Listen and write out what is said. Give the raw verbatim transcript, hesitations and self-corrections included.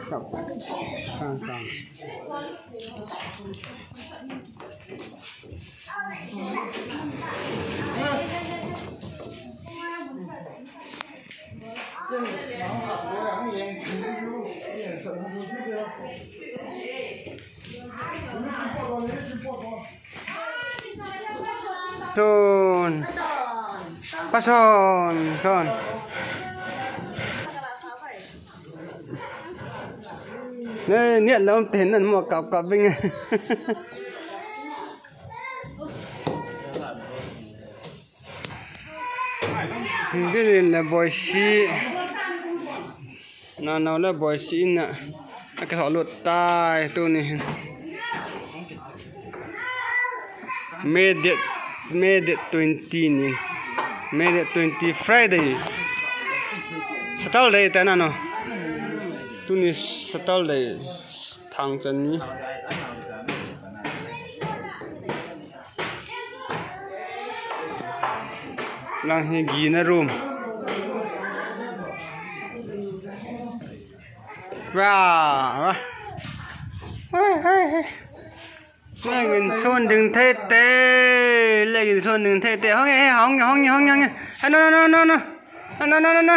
Kap. Kang, kang. Son. Pason, son. Nei, niat lom ten nan mo kap kap bing. Bilin le boisi. Nanao le boisi in a. Akilholut tai tuni hin. May date, May date twenty ni. May date twenty, Friday. Saturday ta nano. Tuni Saturday. Thangchan ni. Lang hi gina room. Wa, wa. Hei, hei, hei. Lei gin son ding thei te. Lei gin son ding thei te. Hong e, hong e, hong e, hong e, hong e. Hei, no, no, no, no, no. No, no, no, no, no.